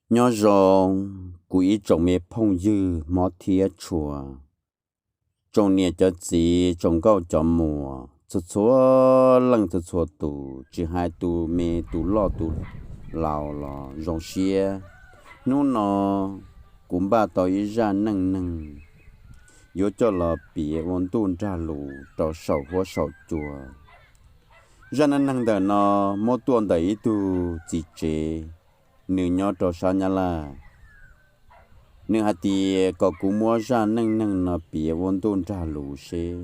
Nyob zoo kuv ib tsoom me phooj ywg hmov thiab tshua, tsoom niam cov txiv tsoom nkauj cov muam txhua txhua leej txhua txhua tus, tsis hais tus me tus loj tus laus los zoo siab. Hnub no kuv npaj tau ib zaj neej neeg yuav coj los piav ua ntuj nrag lus rau saum huab saum cua. Zaj neej neeg ntawm no muab tuaj ntawm ib tug txiv tsev, nws nyob rau sab Nyab Laj. Nws hais tias kom kuv muab zaj neej neeg no piav ua ntuj nrag lus seb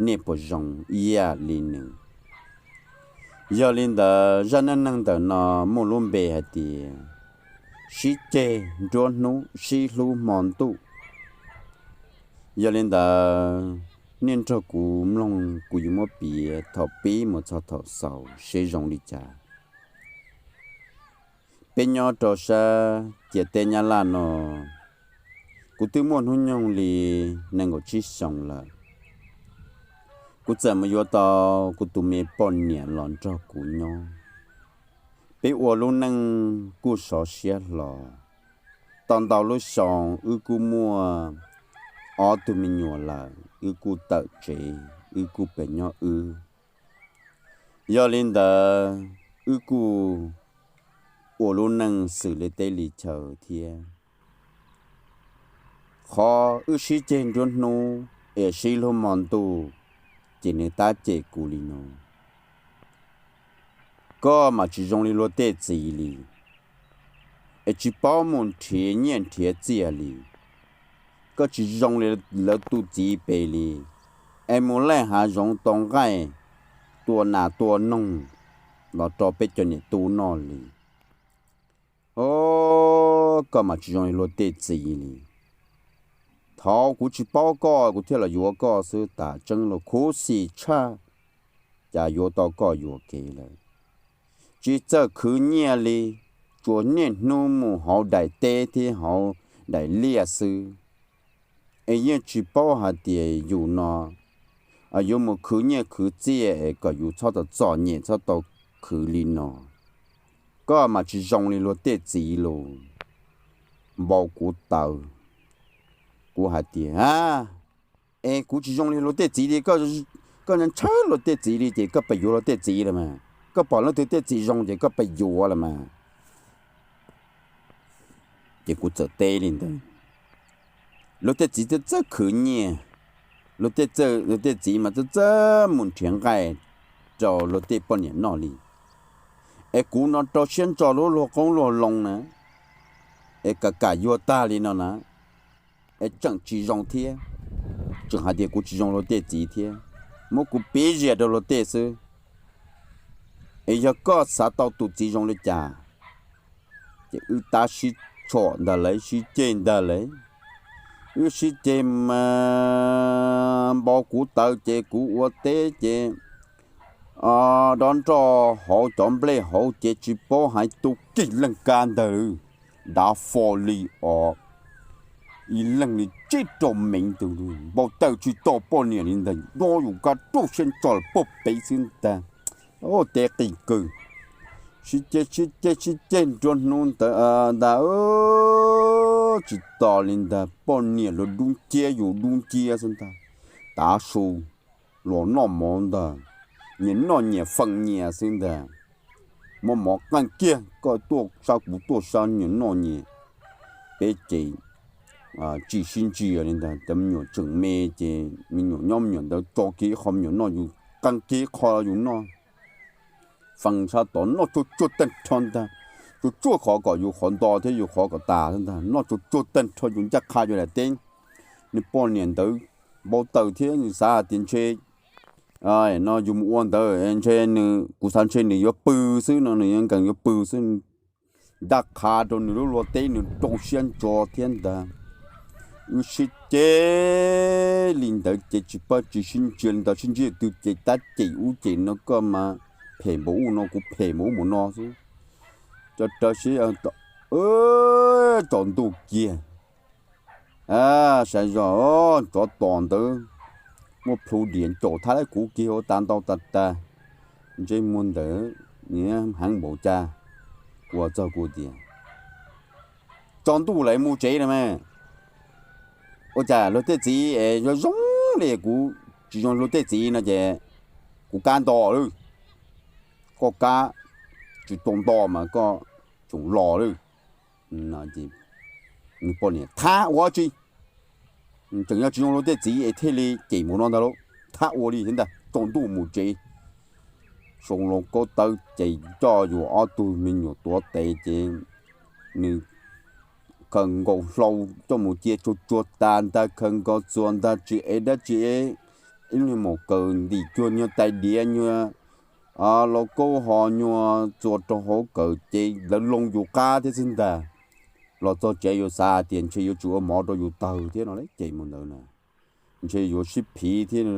nej puas zoo ib yam li nws. Yog li ntawd zaj neej neeg ntawm no muaj lub npe hais tias sib ceg nruab hnub sib hlub hmo ntuj. Yog li ntawd nej nrog kuv mloog kuv yuav muab piav thaum pib mus txog thaum xaus seb zoo li cas. Peb nyob rau sab ciam teb Nyab Laj no, kuv twb muaj hnub nyoog li nees nkaum tsib xyoos lawm. Kuv txawm mus yuav tau kuv tus me poj niam los nrog kuv nyob. Peb ua lub neej kuj sov siab hlo. Tau ntau lub xyoo wb kuj muaj ob tug me nyuam lawm, wb kuj tawm tsev, wb kuj pem nyob wb. Yog li ntawd wb kuj ua lub neej xws li teb li chaw thiab. Qhov wb sib ceg nruab hnub es sib hlub hmo ntuj, ces nws tab cem kuv li no: Koj mas tsis zoo li luag tej txiv li, es tsis paub mus nrhiav nyiaj nrhiav txiaj li. Koj tsis zoo li lawv tus txiv pem li, es mus laij hav zoov tau nqaij tua nas tua noog los rau peb cov niam tub noj li. Os, koj mas tsis zoo li luag tej txiv li. Thaum kuv tsis paub koj kuv thiaj los yuav koj xwb, tas tseeb los khuv xim tshaj, cas yuav tau koj yuam kev lawm. Tsis txawj khwv nyiaj li, tsuas niaj hnub mus hauv daim teb thiab hauv daim liaj xwb. Es yeej tsis paub hais tias yus no yuav mus khwv nyiaj khwv txiaj es kom yus txhob tau txom nyem txhob tau khwv li no. Koj mas tsis zoo li luag tej txiv los npau kuv taws. Kuv hais tias, a, es kuv tsis zoo li luag tej txiv li, koj ntshaw luag tej txiv li ces koj pes yuav luag tej txiv los mas, koj pom leej twg tej txiv zoo ces koj pes yuav los mas. Ces kuv txawm teb li ntawd. Luag tej txiv txawj txawj khwv nyiaj, luag tej txiv mas txawj txawj mus nrhiav nqaij rau luag tej poj niam noj li. Es kuv no rau siab ntso lub luag qoob luag loo na, es kam kam yuag tag li no na, es tseem tsis zoo thiab, tseem hais tias kuv tsis zoo luag tej txiv thiab, muab kuv piv zias rau luag tej xwb. Es yog koj xav tau tus txiv zoo li cas, ces wb tab sib tshom ntag lauj, sib ceg ntag lauj. Wb sib ceg mas npau kuv taws ces kuv ua teb ces dob nroj hauv cov nplej hauv ces tsis paub hais tus kig leej kab ntag, dav fo li os, ib leeg li tsib rau mev ntag, npau taws tsis tau poj niam li ntag, nyob yus kab ruj siab ntso los puag pem xwb ntag. Teb qis kawg, sib ceg sib ceg sib ceg nruab hnub ntawd ntag, tsis tos li ntag, poj niam luag dub nciab yus dub nciab xwb ntag. Tav su los noj mov ntag, nyias noj nyias fees nyias xwb ntag. Muab mov qeej kiag, koj tuaj sab kuv tuaj sab, nyias noj nyias, peb ces tsis sib ntsia li ntag. Cov me nyuam tseem me ces me nyuam nyob me nyuam ntawd tso kiag ib qho me nyuam noj, yus qeej kiag ib qho yus noj. Fees sab tod noj tsuag tsuag tag nrho ntag, tsuag tsuag qhov kom yus qhov nto thiab yus qhov kom tas xwb ntag, noj tsuag tsuag tag nrho yus ncaj qha yus daim teb. Nws poj niam ntawd npau taws thiab nws xav hais tias ntshe no yus mus ua ntawd ntshe nws, kuv xav ntshe nws yuav pw xwb no, nws yuav nkees yuav pw xwb. Ncaj qha rau nws lub luag teb nws rau siab ntso thiab ntag. Wb sib ceg li ntawd ces tsis pab tsis sib ntsia li ntawd, sib ntsia twg ces tab cem ub cem no, koj mas phem npaum ub no, kuv phem npaum ub npaum no xwb. Cov raws sib tsaus ntuj kiag, sawv zog tsov tom ntawd muaj plhu diam ncaum thab lab kuv kiag ua tas ntau tas tas, ntsej muag ntawd heev npaum cas. Kuv txog kuv tias, Tsaus ntuj lawm mus tsev no mas. Ua cas luag tej txiv es zoo zoo li kuv tsis zoo luag tej txiv no ces kuv kab nto lawm. Koj kab tsis tau nto mas koj tseem los lawm. Nws poj niam thab ua tsi, tseem yog tsis zoo luag tej txiv es thiaj li cem mus no ntag lauj. Thab ua li thiab ntag, tsaus ntuj mus tsev. Soo los kaub tawb ces coj yus ob tug me nyuam tuav tes ces nws khaws nkaus hlau coj mus cia tsuag tsuag tas ntag, khaws nkaus txuas ntag, tsis ev dab tsi, ib lub niag maum kaws ntim cuag nyuag tais diav nyuag lauj kaub ho nyuag txuas rau hauv kawm ces lawv loo yus qab thiab xwb ntag. Los txog tsev yuav xav hais tias ntshe yuav tsum ua mov rau yus tawg thiab no ces mus ntawd na, ntshe yuav sib phiv thiab.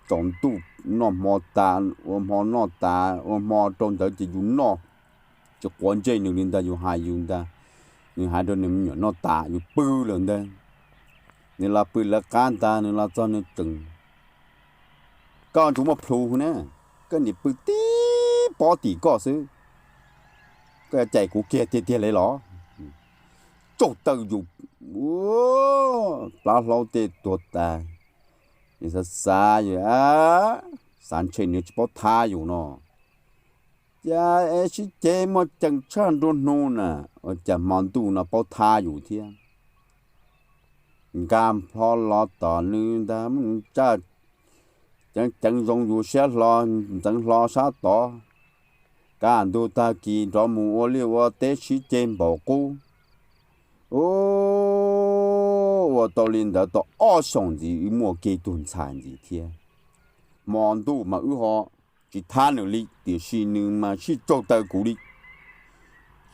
Tsaus ntuj noj hmo tas, ua hmo noj tas ua hmo rau ntawd ces yus noj tsis quav ntsej nws li ntag, yus hais yus ntag, nws hais rau nws me nyuam noj tas yus pw lawm ntag. Nws los pw lawv qab ntag, nws los txog nws tseem, koj tsuas muaj plhus na, koj niam pw tib pob tim koj xwb, koj yuav cais kuv kiag tiag tiag li los? Tsauj taw yus, plab hlaub tej tuag tas. Xav xav yus, xav ntshe nws tsis paub thab yus no. Cas es sib ceg muaj ceem tshaj nruab hnub na, ua cas hmo ntuj no paub thab yus thiab. Nkag plho los tom nws ntag, ceev ceev zoo yus siab hlo, ntxeev hlo sab tod. Kaj ntug tag kis nrov mus ua liaj ua teb sib ceg npaum qub. Ua tau li ntawd tau ob xyoos ntxiv wb muaj kiag tug ntxhais ntxiv thiab. Hmo ntuj mas wb ho tsis thab nws li tiam sis nws mas sib tsauj taw kuv li.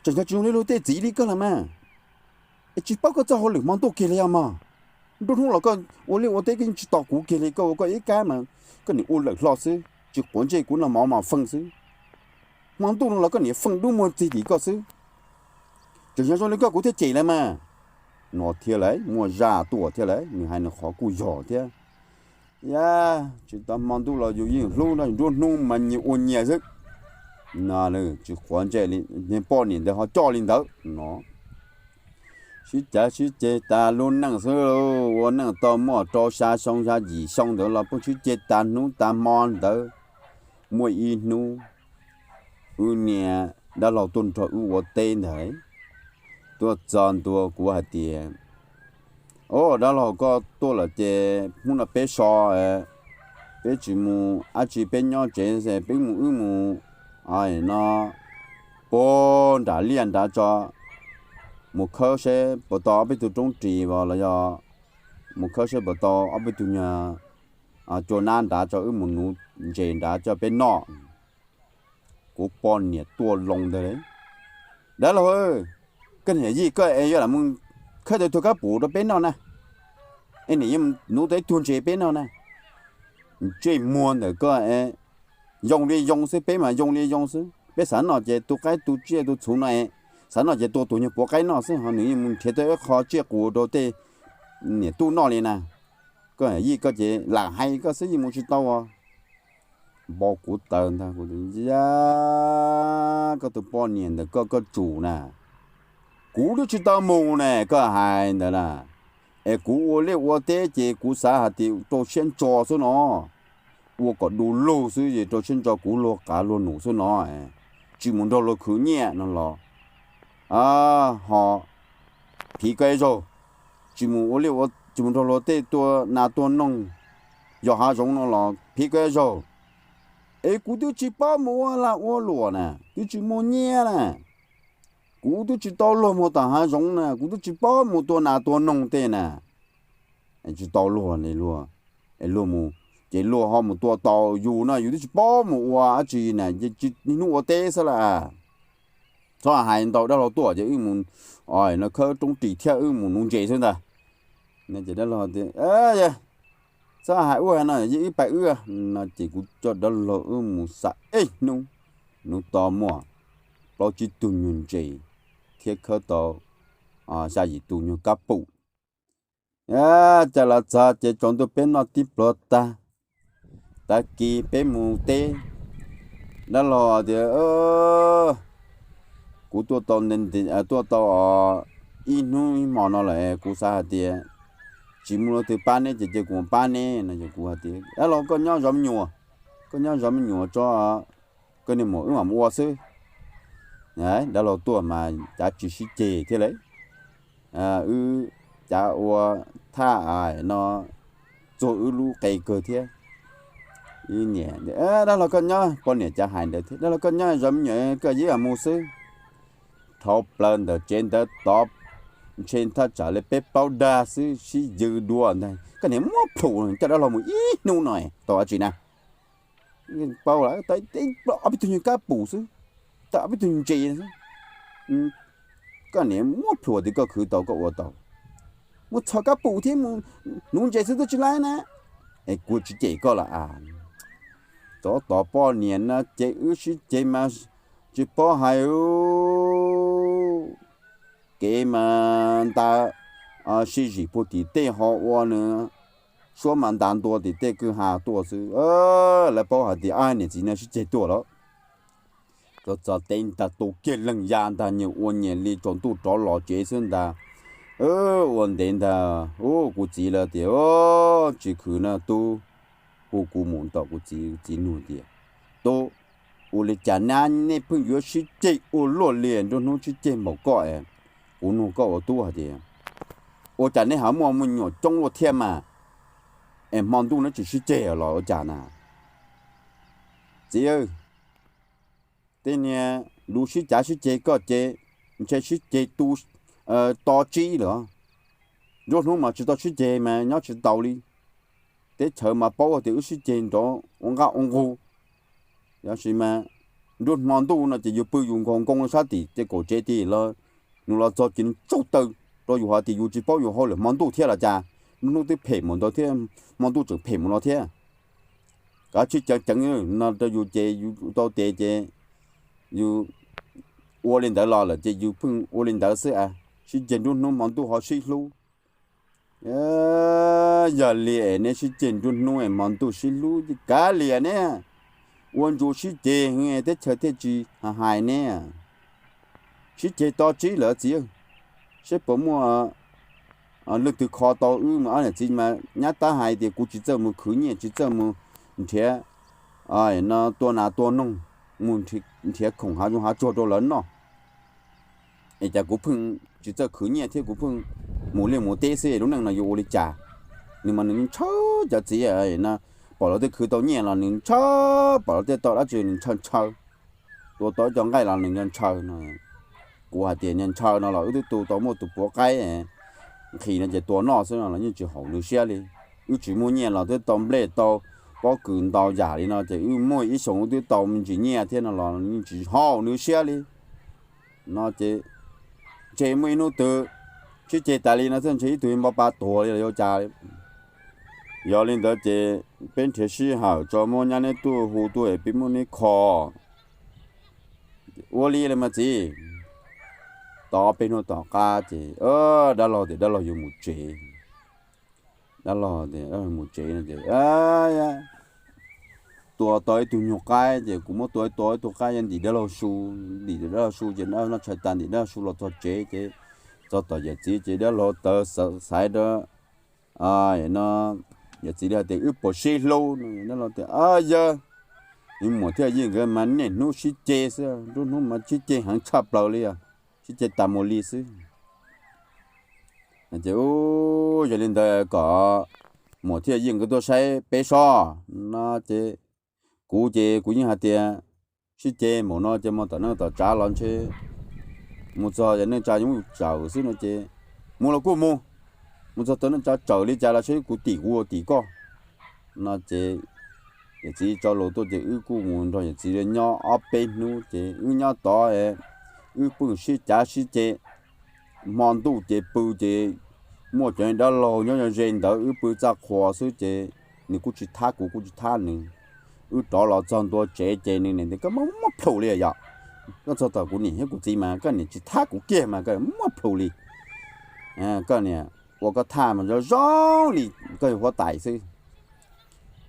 Tseem yog tsis zoo li luag tej txiv li koj los mas. Es tsis paub koj txoj hauj lwm hmo ntuj kiag li os mog. Nruab hnub los koj ua liaj ua teb koj yeej tsis tos kuv kiag li, koj ua koj ib kab mas koj nim ua lawm hlo xwb, tsis quav ntsej kuv noj mov mas feej xwb. Hmo ntuj no los koj nim feej dub muag txig tim koj xwb. Tseem yog zoo li koj kuv thiaj cem lawm mas. No thiab lauj, muaj zaj tuaj thiab lauj, nws hais nws qhov kuj yog thiab. Yog tsis tau hmo ntuj los yus yeej hlub no, nruab hnub mas nyias ua nyias xwb. No tsis quav ntsej li, niag poj niam ntawd ho coj li ntawd no. Sib cav sib ceg tas lub neej xwb, ua neej tau muaj rau xya xyoo xya yim xyoo ntawd los pheej sib ceg tas hnub tas hmo ntawd. Muaj ib hnub wb niag dab laug tuaj nrog wb ua teb ntag, tuaj txog ntua kuv hais tias, Au, dab laug, koj tuaj lawm ces hnub no peb so, peb tsis mus dab tsi, peb nyob tsev, peb mus, wb mus no puag nram liaj nrad tso, mus khawb seb puas tau ob peb tug roob ris los yog mus khawb seb puas tau ob peb tug nyuag cua nab nrad tso, wb mus nuv ntses nrad coj peb noj. Kuv poj niam tuaj loo ntag, Dab laug, koj niam yij koj es yuav lam mus khawb tau tug kab pum rau peb noj na, es nim yuav mus nuv tau ib tug ntses peb noj na. Ntsej muag ntawm koj es yoo li yoo xwb, peb mas yoo li yoo xwb. Peb xav noj ces tu qaib tu tsiaj tu txhuv no es, xav noj ces tua tus nyuag puav qaib noj xwb, ho nws yeej mus nrhiav tau ib qho tsiaj qus rau tej niam tub noj li na. Koj niam yij koj ces lam hais koj xwb, yeej mus tsis tau. Npau kuv taws ntag, kuv tias, Yog koj tus poj niam ntawm koj, koj tsum na. Kuv twb tsis tau mus ne, koj hais ntawd na. Es kuv ua liaj ua teb ces kuv xav hais tias rau siab ntso xwb no, ua kom du lug xwb es rau siab ntso kuv luag qav luag num xwb no, tsis mus nrog luag khwv nyiaj no los ho phiv koj ib zaug. Tsis mus ua liaj, tsis mus nrog luag tej tua nas tua noog, yos hav zoov no los phiv koj ib zaug. Es kuv twb tsis paub mus ua lag ua luam na, twb tsis muaj nyiaj na. Kuv twb tsis tau luag mus tom hav zoov na, kuv twb tsis paub mus tua nas tua noog tej na. Tsis tau luag li luag, luag mus, ces luag ho mus tua tau, yus no yus twb tsis paub mus ua dab tsi na, tsis niaj hnub ua teb xwb las. Txhob hais ntau, dab laug tuaj ces wb mus no khawb roob ris thiab wb mus nuv ntses xwb ntag. Ces dab laug tias, Txhob hais ua no, yeej wb pais wb no. Ces kuv coj dab laug wb mus xam ib hnub, nuv tau muaj plaub tsib tug nyuag ntses thiab khawb tau xya yim tus nyuag kab pum. Cas los txog ces tsaus ntuj peb noj tib pluag tag, tag kis peb mus teb. Dab laug tias, Kuv tuaj tau, tuaj tau os, ib hnub ib hmo no lawm, kuv xav hais tias tsis muaj leej twg pab neb ces cia kuv mus pab neb no. Kuv hais tias, dab laug koj nyob zov me nyuam, koj nyob zov me nyuam tso, koj niag muam wb mam mus ua xwb. Dab laug tuaj mas cav tsis sib ceg thiab lawm, wb cav ua thaj no txuag wb lub qe kawg thiab. Dab laug koj nyob, poj niam cav hais ntawd thiab, dab laug koj nyob zov me nyuam koj yeej mus xwb. Dhau plaws ntawm tsev ntawd tod, ntshe thaj tsam li peb plaub dag xwb sib yws dua ntag. Koj niam muab plhum coj dab laug mus ib hnub no tau dab tsi na? Paub lawm, ob peb tug nyuag kab pum xwb, tau ob peb tug ntses xwb. Koj niam muab plhum tias koj khwv tau koj ua tau, mus txhos kab pum thiab mus nuv ntses xwb twb tsis laib na. Es kuv tsis cem koj los as. Tov tom poj niam no ces wb sib ceg mas tsis paub hais. Kev mas nta sib zim puag tim tej ho ua nws, suab mas nta ntua tim tej kwj ha tuaj xwb. Lawv paub hais tias niam txiv no sib ceg tuaj lawm. Txog txog teb ntag tu kiag leeg ya ntag, nyias ua nyias li tsaus ntuj rov los tsev xwb ntag. Ua ntev ntag, kuv txiv lawv tias, tsis khwv na tub, hu kuv mus tom kuv txiv, kuv txiv nug tias, tub, ua li cas nab nej pheej yuav sib ceg ua luaj li, nruab hnub sib ceg npaum koj es, kuv nug koj ua tub hais tias, ua cas neb ho muaj me nyuam coob luaj thiab mas, es hmo ntuj neb tsis sib ceg los ua cas na? Txiv, tej niag lus sib cav sib ceg koj ces ntshe sib ceg tu to tsib lawm. Nruab hnub mas tsis tau sib ceg mas nyob tsis taus li. Teb chaws mas paub tias wb sib ceg nrov ua nqaj ua nqug. Yog sis mas nruab hmo ntuj no ces yus pw yus nkaus nkoos sab tim ces kaum tsev tim los, nws los txog ces nws tsaug taw rau yus hais tias yus tsis paub yus hauj lwm hmo ntuj thiab los cas. Nruab hnub twb phem mus ntawd thiab, hmo ntuj tseem phem mus no thiab. Kav tsij ceev ceev no rau yus ces yus tau tes ces yus ua li ntawd los lawm ces yus pheej ua li ntawd xwb a. Sib ceg nruab hnub hmo ntuj ho sib hlub. Yog li es neb sib ceg nruab hnub es hmo ntuj sib hlub ces kav liam ne, ua ntsuas sib ceg teb chaws thiaj tsis hais ne. Sib ceg to tsib lawm txiv, seb puas muaj leej twg kho tau wb mas ob niam txiv mas nyab tab hais tias kuv tsis txawj mus khwv nyiaj, tsis txawj mus nrhiav no tua nas tua noog, mus nrhiav khoom hav zoov hav tsuag rau lawv noj. Es cas kuv pheej tsis txawj khwv nyiaj thiab kuv pheej mus liaj mus teb xwb, lub neej no yuav ua li cas? Nws mas nws ntshaw cov txiv no, pom lawv tej khwv tau nyiaj los nws ntshaw, pom lawv tej tau dab tsi nws ntshaw ntshaw, tua tau cov nqaij los nws ntshaw ntshaw no. Kuv hais tias ntshaw no los wb twb tu tau muaj tus puav qaib nqhis no ces tua noj xwb no los yeej tsis haum nws siab li. Wb tsis muaj nyiaj los twb tau nplej tau pob kws ntau yam li no ces wb muaj ib xyoos wb twb tau me ntsis nyiaj thiab no los yeej tsis haum nws siab li. No ces ntshe muaj ib hnub twg sib ceg tas li no xwb ntshe ib tug npau pa tuag li los yuav cas li. Yog li ntawd ces peb nrhiav sij hawm tso muab nyab neb tuaj hu tuaj es peb muab neb kho. Ua li los mas txiv. Tau peb hnub tom qab ces dab laug tias dab laug yuav mus tsev. Dab laug tias mus tsev no ces tua tau ib tug nyuag qaib ces kuv muab tua tua ib tug qaib ntim dab laug su, ntim dab laug su ces dab laug noj tshais tas ntim dab laug su los txog tsev ces txog tom yawm txiv ces dab laug tawv xaiv rau no, yawm txiv li hais tias wb puas sib hlub no, dab laug tias yawg, nws muam thiab yij nkawd mas niaj hnub sib ceg xwb, nruab hnub mas sib ceg heev tshaj plaws li os, sib ceg tas mus li xwb. Ces yog li ntawd kom muam thiab yij nkawd tuaj saib peb sob no ces kuv ces kuv yeej hais tias sib ceg npaum no ces mus tom neej tom tsav los ntshe mus txog neej tsa yuav tsawm xwb no ces mus los kuj mus, mus txog tau neej tsa tsawm li cas los seb kuv tim kuv ua tim koj no ces yawm txiv tso lus tuaj ces wb kuj mus nrog yawm txiv nyob ob peb hnub ces wb nyob tod, wb pheej sib cav sib ceg, hmo ntuj ces pw ces muaj cov dab laug nyob ze ntawd wb pw txaj qhua xwb ces nws kuj tsis thab kuv kuj tsis thab nws. Wb rov los txog ntua tsev ces nws tias koj muab plhus li yom, koj txog tom kuv niam thiab kuv txiv mas koj niam tsis thab kuv kiag mas koj muab plhus li. Koj niam ua koj thaj mas zoo zoo li koj yog huab tais xwb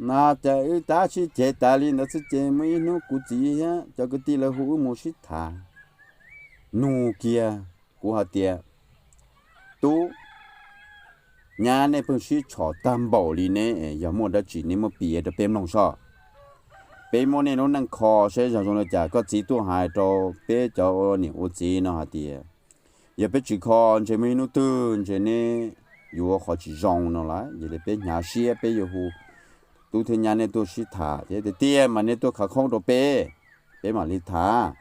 no ces wb tab sib ceg tas li ntawd xwb ces muaj ib hnub kuv txiv thiab cov kwv tij lawv hu wb mus sib tham. Nug kiag kuv hais tias Tub, nyab nej pheej sib tshom tag npaum li ne, yog muaj dab tsi nej muab piav rau peb mloog soj. Peb muab nej lub neej kho saib zoo zoo li cas. Koj txiv tuaj hais rau peb cov ua niam ua txiv no hais tias, yog peb tsis kho ntshe muaj ib hnub twg ntshe neb yuav qhov tsis zoo no lawm. Yog li peb hnyav siab peb yuav hu tub thiab nyab nej tuaj sib tham thiab tiag tiag mas nej tuaj khav khoob rau peb, peb mam li tham.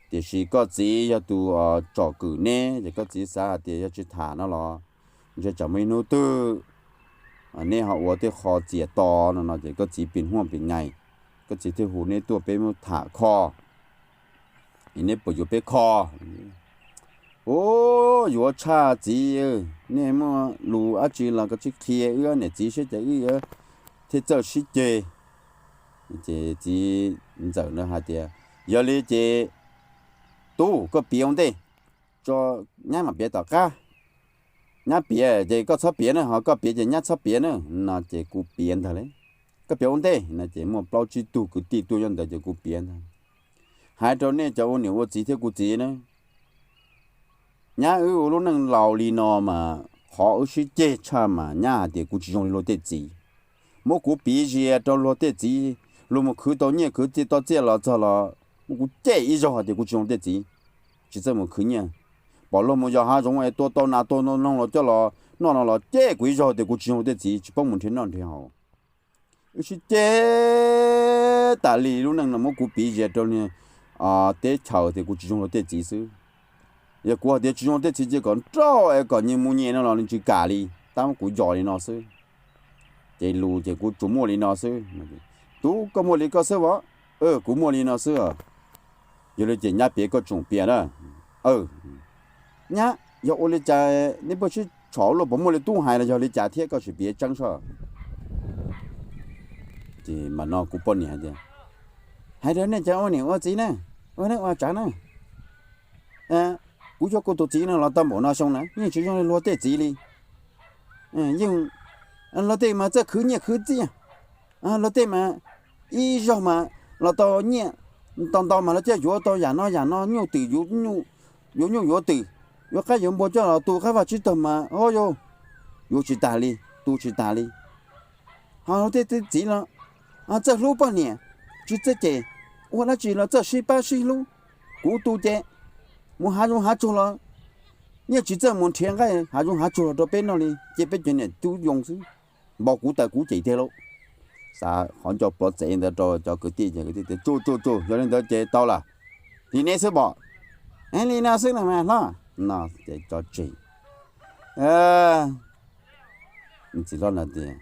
Tiam sis koj txiv yog tus tsom kwm neb ces koj txiv xav hais tias yog tsis tham no los ntshe tsam muaj ib hnub twg neb ho ua tej qho txias to no no ces koj txiv pim huaj pim nyais, koj txiv thiaj hu neb tuaj peb muab tham kho, es neb puas yuav peb kho? Ub, yuav tshaj txiv, nej muaj lus dab tsi los koj tsis qhia wb niam txiv seb cas wb thiaj txawj sib ceg. Ces txiv ntxawm na hais tias, yog li ces tub, koj piav ua ntej, tso nyab mam piav tom qab. Nyab piav ces koj txhob piav na, ho koj piav ces nyab txhob piav na no ces kuv piav ntag li. Koj piav ua ntej no ces muaj plaub tsib tug kwv tij tuaj nyob ntawd ces kuv piav ntag. Hais rau nej cov ua niam ua txiv thiab kuv txiv na, nyab wb ua lub neej laus li no mas qhov wb sib ceg tshaj mas nyab hais tias kuv tsis zoo li luag tej txiv. Muab kuv piv zias rau luag tej txiv, luag mus khwv tau nyiaj khwv txiaj tau txiaj los txog los muab kuv cem ib zaug hais tias kuv tsis zoo tej txiv, tsis txawj mus khwv nyiaj. Pom luag mus yos hav zoov es tua tau nas tua noog los coj los noj no los cem kuv ib zaug tias kuv tsis zoo tej txiv, tsis paub mus nrhiav noj nrhiav haus. Wb sib ceg tas li lub neej no, muab kuv piv zias rau teb chaws tias kuv tsis zoo luag tej txiv xwb. Yog kuv hais tias tsis zoo tej txiv ces kom nrauj es kom nyias mus nyias no los nws tsis kam li, tab muab kuv yos li no xwb. Ces lus ces kuv tsuas muaj li no xwb. Tub, koj muaj li koj xwb as? Kuv muaj li no xwb. Yog li ces nyab piav koj tsoom piav na. Nyab, yog ua li cas nej pheej sib tshom luaj, puas muaj li tub hais los yog li cas thiab, koj sim piav tseeb soj. Ces mas no kuv poj niam hais tias, hais rau nej cov ua niam ua txiv na, ua neej ua tsav na, kuv yog kuv tus txiv no los tau npaum no xyoo na yeej tsis zoo li luag tej txiv li. Yeej, luag tej mas txawj khwv nyiaj khwv txiaj, luag tej mas ib zaug mas los tau nyiaj ntau ntau mas lawv thiaj yuav tau yam no yam no, nyuj twm, yuav nyuj yuav twm, yuav qaib yuav npua coj los tu qab vaj tsib taug mas ho yog yuav tsis tas li, tu tsis tas li. Ho luag tej txiv los txawj hlub poj niam, tsis txawj cem, ua dab tsi los txawj sib pab sib hlub. Kuv tus ces mus hav zoov hav tsuag los yeej tsis txawj mus nrhiav nqaij hav zoov hav tsuag los rau peb noj li, cia peb cov niam tub yoo xwb. Npau kuv taws kuv cem tiag lauj. Xav qhov ncauj plhuav txev ntawd rau cov kwv tij, ces kwv tij tias, tsuj tsuj tsuj, yog li ntawd ces tau lawm, li neb xwb pom. Li no xwb no mas hlob, no ces tso tseg. Txiv hlob no tias,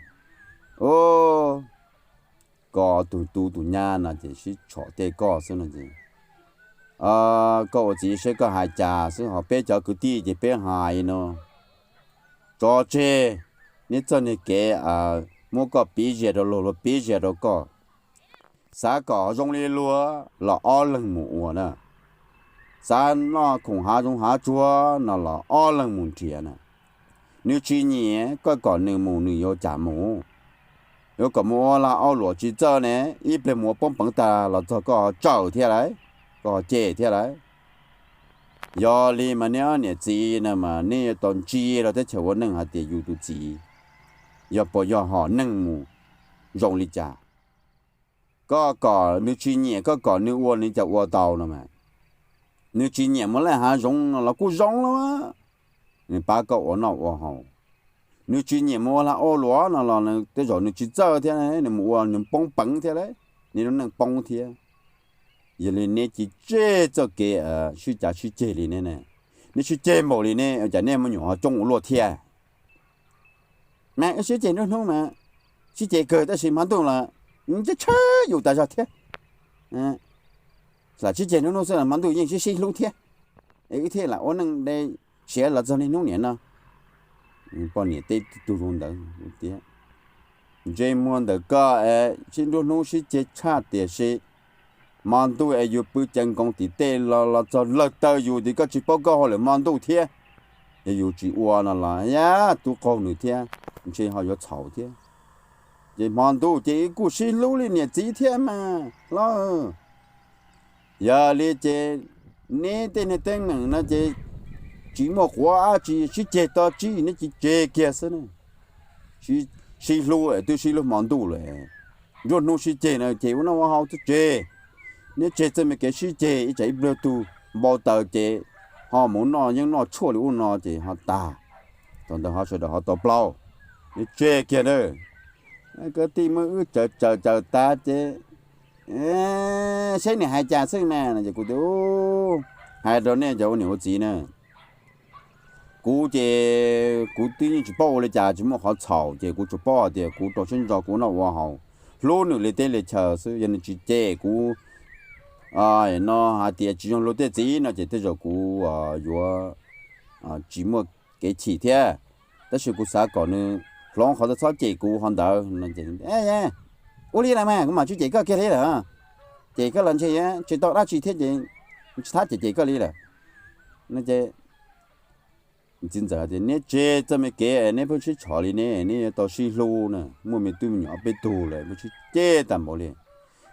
koj tus tub tus nyab no ces sib tshom tej koj xwb no ces, koj ua txiv seb koj hais cas xwb, ho peb cov kwv tij ces peb hais no, tso tseg, neb txoj niag kev muab koj piv zias rau luag, luag piv zias rau koj. Xav kom zoo li luag los ob leeg mus ua na, xav noj khoom hav zoov hav tsuag no los ob leeg mus nrhiav na. Nws tsis nyiam koj kom nws mus nws yuav cas mus? Yuav kom mus ua lag ua luam tsis txawj ne, ib pliag mus ua poob peev tag los txog koj tsawm thiab lauj, koj cem thiab lauj. Yog li mas neb ob niam txiv no mas neb yuav tau ntsia rau teb chaws ua neej hais tias yus tus txiv yog puas yog hom neeg mus zoo li cas. Koj kom nws tsis nyiam, koj kom nws ua nws cas ua tau no mas. Nws tsis nyiam mus laij hav zoov no los kuj zoo los, nws pab koj ua noj ua haus. Nws tsis nyiam mus ua lag ua luam no los tej zaum nws tsis txawj thiab, nws mus ua nws poob peev thiab lauj, neb lub neej poob thiab. Yog li neb cia tseg txoj kev sib cav sib ceg li ne, neb sib ceg npaum li ne, cas nej me nyuam ho coob ua luaj thiab? Mas wb sib ceg nruab hnub mas sib ceg kawg tab sis hmo ntuj los ntshaw yus tas zog thiab. Lam sib ceg nruab hnub xwb los hmo ntuj yeej sib sib hlub thiab, es wb thiaj lam ua neej de siav los txog niaj hnub niam no. Poj niam teb tug zoo ntawd tias, ntsej muag ntawm koj es sib nruab hnub sib ceg tshaj tiam sis hmo ntuj es yus pw cav nkoos tim tej los los txog lawg taw yus tim koj tsis paub koj hauj lwm hmo ntuj thiab. Yog yus tsis ua no los yog tub qaug nws thiab, ntshe ho yuav txhaum thiab. Ces hmo ntuj ces wb kuj sib hlub li niam txiv thiab mas hlob. Yog li ces neb tej niag teeb meem no ces tsis muaj quav dab tsi, sib ceg tau tsib neb tsis tseg kiag xwb na. Sib hlub twb sib hlub hmo ntuj lawm, nruab hnub sib ceg no ces ua noj ua haus twb tseg. Neb tseg txoj me kev sib ceg ib tsam ib pliag tug npau taws ces ho mus noj yeeb noj tshuaj li ub no ces ho tag. Thaum ntawd ho sawv daws ho tau plaub, neb tseg kiag na. Kwv tij muab wb cawm cawm cawm tas ces saib nws hais cas xwb na no ces kuv tias, hais rau nej cov ua niam ua txiv na, kuv ces kuv twb yeej tsis paub ua li cas, tsis muaj qhov txhaum ces kuv tsuas paub hais tias kuv rau siab ntso kuv noj ua haus, hlub nws li teb li chaw xwb. Yog nws tsis cem kuv no hais tias tsis zoo luag tej txiv no ces tej zaum kuv yuav tsis muaj kev chim thiab. Tab sis kuv xav kom nws hloov qhov txhob cem kuv qhov ntawd no. Ua li lawm mas kuv mam tsis cem koj kiag li lawm. Cem koj los ntshe tsis tau dab tsi thiab ces tsis thab cem cem koj li lawm. Txiv ntxawm tias, neb tseg txoj me kev neb pheej sib tshov li ne, neb yuav tau sib hlub na. Muaj me tub me nyuam ob peb tug lawm pheej sib ceg tag npaum li.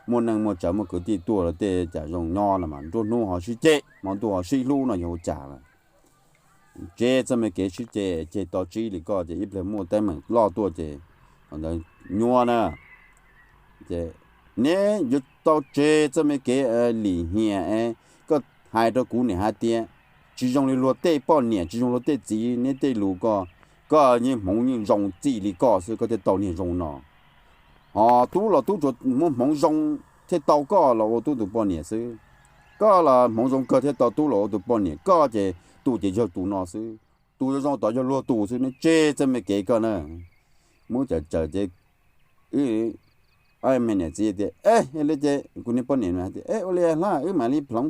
Muaj neej muaj tsav muaj kwv tij tuaj los tej cas zoo nyob no mas nruab hnub ho sib ceg hmo ntuj ho sib hlub no yog ua cas lawm. Tseg txoj me kev sib ceg, ceg tau tsib li koj ces ib pliag muaj teeb meem loj tuaj ces ntawd nyuaj na. Neb yuav tau tseg txoj me kev lim hiam es koj hais rau kuv niam hais tias tsis zoo li luag tej poj niam, tsis zoo luag tej txiv, neb tej lus ko, koj yeej hmoov yeej zoo txij li koj xwb koj thiaj tau niag zoo no. Ho tub los tub tsuas muaj hmoov zoo thiaj tau koj los ua tub tus poj niam xwb. Koj los hmoov zoo kawg thiaj tau tub los ua tus poj niam, koj ces tus ces yog tus no xwb. Tus zoo zoo tod yog luag tus xwb, neb tseg txoj me kev koj na. Muab cawm cawm ces wb, me niam txiv tias, yog li ces kuv niag poj niam hais tias, ua li hlob wb mam li hloov.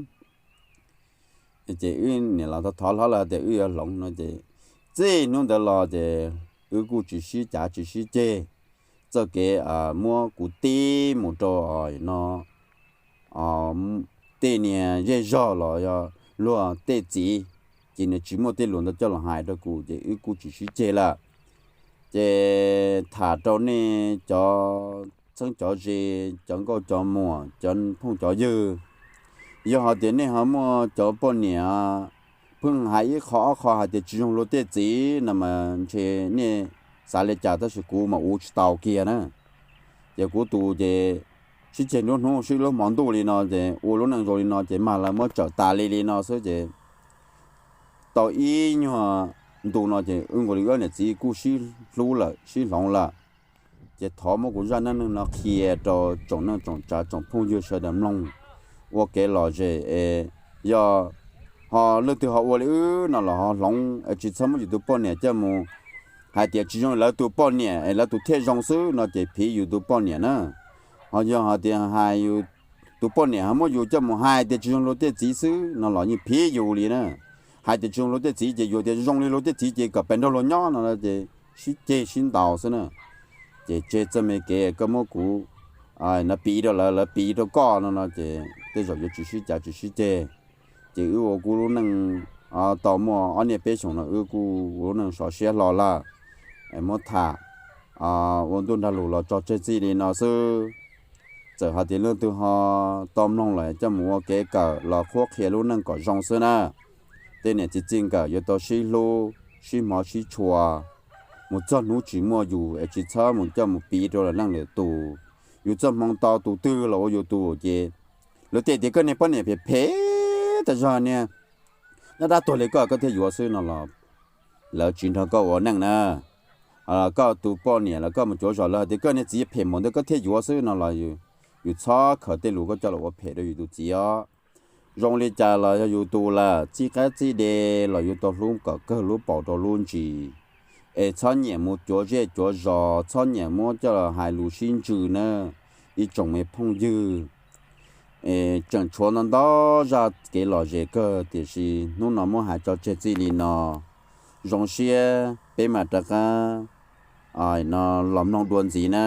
Ces wb niam los thov hlob lawv tias wb yuav hloov no ces txij hnub ntawd los ces wb kuj tsis sib cav tsis sib ceg. Txoj kev muab kuv tib mus rau no tej niag zej zog los yog luag tej txiv, ces nws tsis muaj tej lus ntawd coj los hais rau kuv ces wb kuj tsis sib ceg lawm. Ces tham rau nej cov txheeb cov ze, cov nkauj cov muam, cov phooj cov ywg, yog hais tias nej ho muaj cov poj niam pheej hais ib qho ob qho hais tias tsis zoo luag tej txiv no mas ntshe nej xav li cas tab sis kuv mas ua tsis tau kiag na. Ces kuv tus ces sib ceg nruab hnub sib hlub hmo ntuj li no ces ua lub neej zoo li no ces mag lawv muab tsawm tas li li no xwb ces tau ib nyuag ntu no ces wb nkaus li wb niam txiv kuj sib hlub lawm sib hloov lawm. Ces thov muab kuv zaj neej neeg no qhia rau tsoom neej tsoom tsav tsoom phooj ywg sawv daws mloog ua kev lom zem es yog ho leej twg ho ua li wb no los ho hloov es tsis txhob muab yus tus poj niam coj mus hais tias tsis zoo lawv tus poj niam es lawv tus thiaj zoo xwb no ces phiv yus tus poj niam na. Ho yog hais tias hais yus tus poj niam ho muab yus coj mus hais tias tsis zoo luag tej txiv xwb no los yeej phiv yus li na. Hais tias tsis zoo luag tej txiv ces yus tias zoo li luag tej txiv ces kom pes nrog luag nyob no ces sib ceg sib ntaus xwb na. Ces tseg txoj me kev koj muab kuv no piv rau lawv, lawv piv rau koj no no ces tej zaum yuav tsis sib cav tsis sib ceg. Ces wb ua kuv lub neej tau muaj ob niaj peb xyoos no wb kuj ua lub neej sov siab hlo lawm. Muab tham ua ntuj nrag lus los tso tseg txij li no xwb. Txawm hais tias leej twg ho tau mloog lawm coj mus ua kev kawm los qhuab qhia lub neej kom zoo xwb na. Tej niam txiv txij nkawm yuav tau sib hlub sib hmov sib tshua, mus txog hnub tsis muaj yus es tsis txhob mus coj mus piv rau lwm leej lwm tus. Yus txoj hmoo tau tus twg los ua yus tus ces lawv tej tias koj niag poj niam phem phem tas zog niag, nyob dab tuag li koj koj thiaj yuav xwb no los lawv tsis nrog koj ua neej na. Koj tus poj niam los koj mus cuav zos lawv tias koj niag txiv phem npaum ntawd koj thiaj yuav xwb no los yus txhob khaws tej lus koj coj los ua phem rau yus tus txiv os. Zoo li cas los yog yus tus lawm, txij qab txij de los yus tau hlub kom kawg lub paus rau lub ntsis. Es txhob nyiam mus cuav zej cuav zos, txhob nyiam muab coj los hais lus sib ntsws na. Ib tsoom me phooj ywg, tseem tshuav ntau ntau zaj kev lom zem kawg tiam sis hnub no muab hais tso tseg txij li no. Zoo siab peb mam rov qab no los mloog dua ntxiv na.